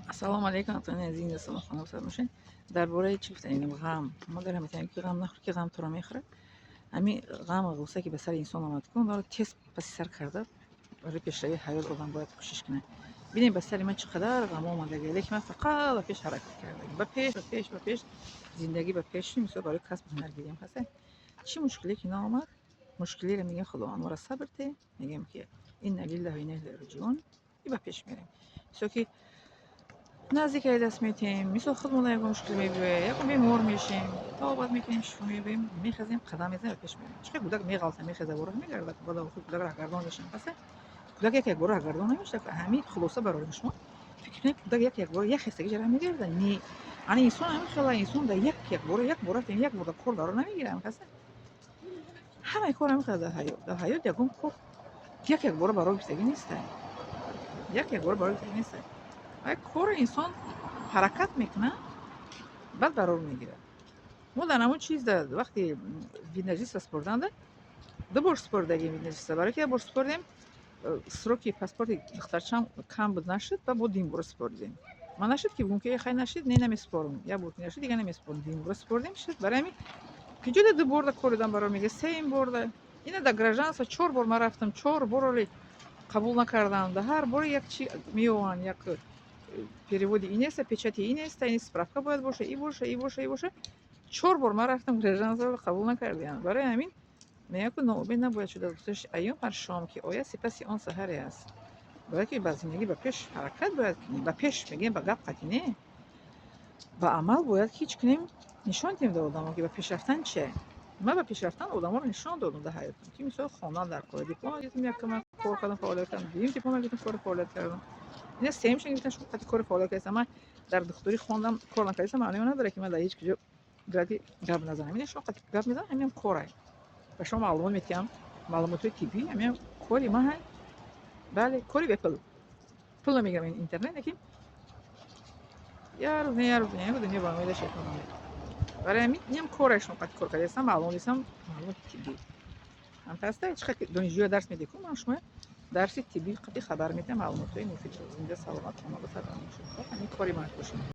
Ассалому алайкум, ҳамватанони азиз, дӯстону хонавода бошед. Дар бораи чӣ гуфтанем? Ғам. Мо дар метавонем, ки ғам нахӯр, ки ғам туро мехӯрад. Ҳамин ғаму ғусса, ки ба сари инсон омад, ку онро тез паси сар карда, барои пешравии ҳаёт одам бояд кӯшиш кунад. Бинед, ба сари ман чӣ қадар ғам омадаги, лекин ман фақат ба пеш ҳаракат кардагим. Ба пеш, ба пеш, ба пеш, зиндагӣ ба пеш, мисол, барои касбу ҳунар гирем ҳаста. Чӣ мушкиле ки наомад, мушкилеро мегӯем, Худованд моро сабр те, мегӯем, ки инна лиллаҳи ва инна илайҳи роҷиун, и ба пеш мерем. Мисол, ки наздикае даст метиҳем, мисол, худмон ягон мушкил мебиёяд, ягон бемор мешем, табобат мекунем, шифо меёбем, мехезем, қадам мезанем, ба пеш мерем. Чӣ қадр кӯдак меғалта, мехеза, бо роҳ мегардад, баъд охир кӯдак раҳгардон мешавад. Паса кӯдак як як бор раҳгардон намешавад. Ҳамин хулоса барорем: шумо фикр кунед, кӯдак як як бор як хестагӣ ҷара мегардад? Не, ана инсон ҳамин хела, инсон дар як як бор, як бор рафтем, як бор кор даро намегирад. Паса ҳамаи кор ҳамин хела дар ҳаёт. Дар ҳаёт ягон кор як як бора барор гирифтагӣ неста, як як бора барор гирифтагӣ неста. Як кори инсон ҳаракат мекунад, баъд барор мегирад. Мо дар ҳамон чиз, вақте вид на жительство супорданда, ду бор супордагим вид на жительство, барои ки як бор супордем, сроки паспорти духтарчам кам буд, нашуд, ба бо дуюм бора супордем. Ман нашуд, ки бигӯм, ки хай, нашуд, не, намесупорам. Як бор ки нашуд, дига намесупорам. Дуюм бора супордем, шуд. Барои ҳамин киҷода ду борда кор додам, барор мегирад, сеюм борда. Ина дар гражданство чор бор ман рафтам, чор бор оли қабул накардам. Дар ҳар боре як чи меёванд, як переводи ин неста, печати ин неста, ин справка бояд боша, и боша, и боша, и боша. Чор бор ман рафтам, гражданство қабул накардиам. Барои ҳамин мегӯям, ки ноумед набояд шуд аз гузашти айём. Ҳар шом ки ояд, сипаси он саҳаре аст. Бояд ки ба зиндагӣ ба пеш ҳаракат бояд кунем. Ба пеш мегӯем, ба гап қатъӣ не, ба амал бояд ҳеҷ кунем, нишон диҳем ба одамо, ки ба пеш рафтан чие. Ман ба пеш рафтан одаморо нишон додам дар ҳаётам, ки мисол, хондан дар кор, диплом гирифтам, якум кор кардам, фаъолият кардам, дуюм диплом гирифтам, кори фаъолият кардам, ина сеюмша гирифтам, шумо қати кори фаъолият кардам. Ман дар духтурӣ хондам, кор накардам, маънои он надорад, ки ман дар ҳеҷ куҷо бояд ки гап назанам. Ина шумо қати гап мезанам, ҳаминам корай. Ба шумо маълумот метиҳам, маълумотҳои тиббӣ, ҳаминам кори ман ҳай. Бале, кори бепул, пул намегирам интернет, лекин як рӯз не, як рӯз не, дунё ба умеда шайтон. Барои ҳамин инам корай, шумо қати кор кардастам, маълумот дистам, маълумоти тиббӣ ҳамтаста. Чӣ қадр донишҷӯя дарс медиҳӣ ку, ман шумо дарси тиббӣ қати хабар медиҳам, маълумотҳои муфид. Зинда, саломат, хонада сарбаланд бошед. Ҳамин кори ман бошед.